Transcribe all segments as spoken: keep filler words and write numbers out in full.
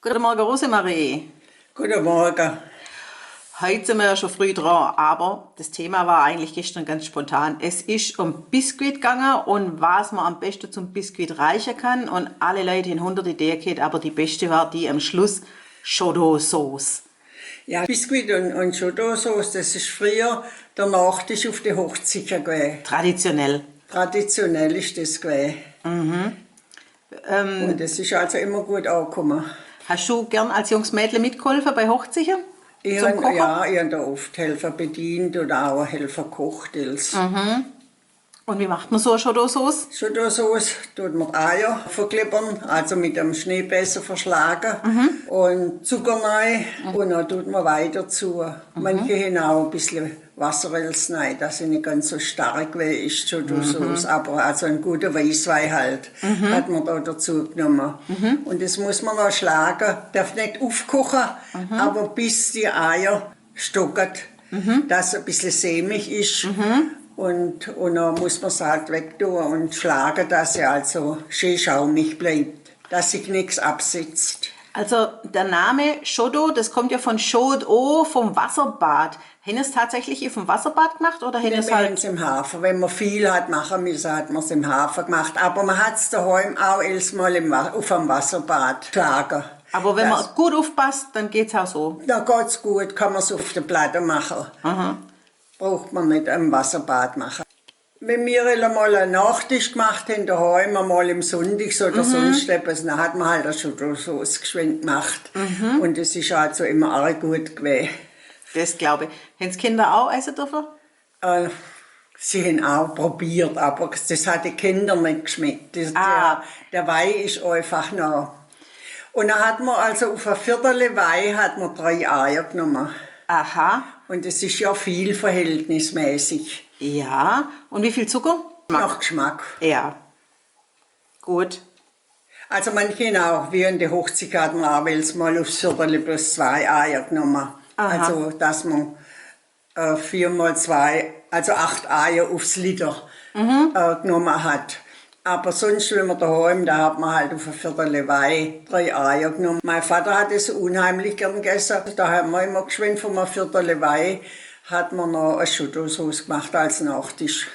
Guten Morgen, Rosemarie. Guten Morgen. Heute sind wir ja schon früh dran, aber das Thema war eigentlich gestern ganz spontan. Es ist um Biskuit gegangen und was man am besten zum Biskuit reichen kann. Und alle Leute haben hundert Ideen gehabt, aber die beste war die am Schluss, Schottosauce. Ja, Biskuit und, und Schottosauce, das ist früher der Nachtisch auf die Hochzeit gewesen. Traditionell. Traditionell ist das gewesen. Ähm, Und es ist also immer gut angekommen. Hast du gern als junges Mädchen mitgeholfen bei Hochzeiten? Ich Zum hab, Kochen? Ja, ich habe da oft Helfer bedient oder auch Helfer gekocht. Als Mhm. Und wie macht man so eine Schottosauce? Schottosauce tut man Eier verkleppern, also mit einem Schneebesen verschlagen Mhm. und Zucker rein Mhm. und dann tut man Wein dazu. Mhm. Manche haben auch ein bisschen Wasser als rein, dass sie nicht ganz so stark wie ist, Schottosauce, Mhm. aber also einen guten Weißwein halt, Mhm. hat man da dazu genommen. Mhm. Und das muss man noch schlagen, darf nicht aufkochen, Mhm. aber bis die Eier stocken, Mhm. dass es ein bisschen sämig ist. Mhm. Und, und dann muss man es halt wegtun und schlagen, dass sie also schön schaumig bleibt, dass sich nichts absetzt. Also der Name Schotto, das kommt ja von Schotto, vom Wasserbad. Haben Sie es tatsächlich auf dem Wasserbad gemacht oder haben Nein, Sie es wir halt haben es im Hafen. Wenn man viel hat machen müssen, hat man es im Hafen gemacht. Aber man hat es daheim auch als mal im Wa-, auf dem Wasserbad geschlagen. Aber wenn man Das gut aufpasst, dann geht es auch so. Da geht es gut, kann man es auf der Platte machen. Aha. Braucht man nicht im Wasserbad machen. Wenn wir einmal einen Nachtisch gemacht haben, daheim einmal am Sonntag oder Mhm. sonst etwas, dann hat man halt das Schottosauce geschwind gemacht. Mhm. Und es ist also immer arg gut gewesen. Das glaube ich. Haben es die Kinder auch essen dürfen? Äh, sie haben auch probiert, aber das hat den Kindern nicht geschmeckt. Das, Ah. der, der Wein ist einfach noch. Und dann hat man also auf ein Viertel Wein hat man drei Eier genommen. Aha. Und es ist ja viel verhältnismäßig. Ja. Und wie viel Zucker? Nach Geschmack. Ja. Gut. Also manche auch, wie in der Hochzeit hat man auch als mal aufs Viertel bloß zwei Eier genommen. Aha. Also dass man, äh, vier mal zwei, also acht Eier aufs Liter, Mhm. äh, genommen hat. Aber sonst, wenn man daheim, da hat man halt auf ein Viertel Wein drei Eier genommen. Mein Vater hat es unheimlich gern gegessen. Da haben wir immer geschwind vom Viertel Wein, hat man noch eine Schottosauce gemacht als Nachtisch.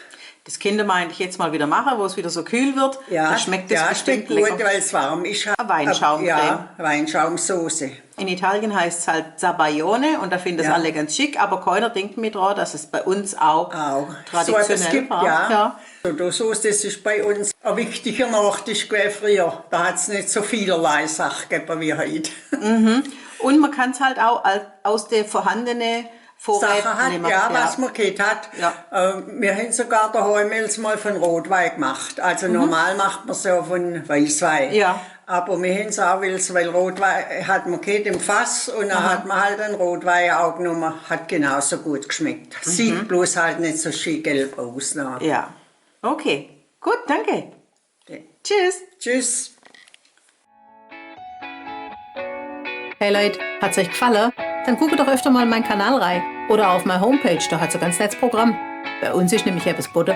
Das könnte man eigentlich jetzt mal wieder machen, wo es wieder so kühl wird. Ja, Da schmeckt es ja, bestimmt schmeckt gut, lecker. Weil es warm ist. Eine Weinschaumcreme. Ja, Weinschaumsoße. In Italien heißt es halt Zabaione und da finden es Ja. alle ganz schick, aber keiner denkt mehr dran, dass es bei uns auch Auch. So etwas traditionell gibt, war. ja. Ja. Schottosauce, das ist bei uns ein wichtiger Nachtisch gewesen früher. Da hat es nicht so vielerlei Sachen gegeben wie heute. Mhm. Und man kann es halt auch al-, aus der vorhandenen Vorräte Sachen hat, nehmen. ja, Ja. was man gehabt hat. Ja. Äh, wir haben sogar daheim jetzt mal von Rotwein gemacht. Also Mhm. normal macht man es ja von Weißwein. Ja. Aber wir haben es auch, weil es, weil Rotwein hat man gehabt im Fass und dann Aha. hat man halt den Rotwein auch genommen. Hat genauso gut geschmeckt. Mhm. Sieht bloß halt nicht so schön gelb aus, ne? Ja. Okay. Gut, danke. Okay. Tschüss. Tschüss. Hey Leute, hat es euch gefallen? Dann guckt doch öfter mal in meinen Kanal rein oder auf meine Homepage, da hat es ein ganz nettes Programm. Bei uns ist nämlich etwas geboten,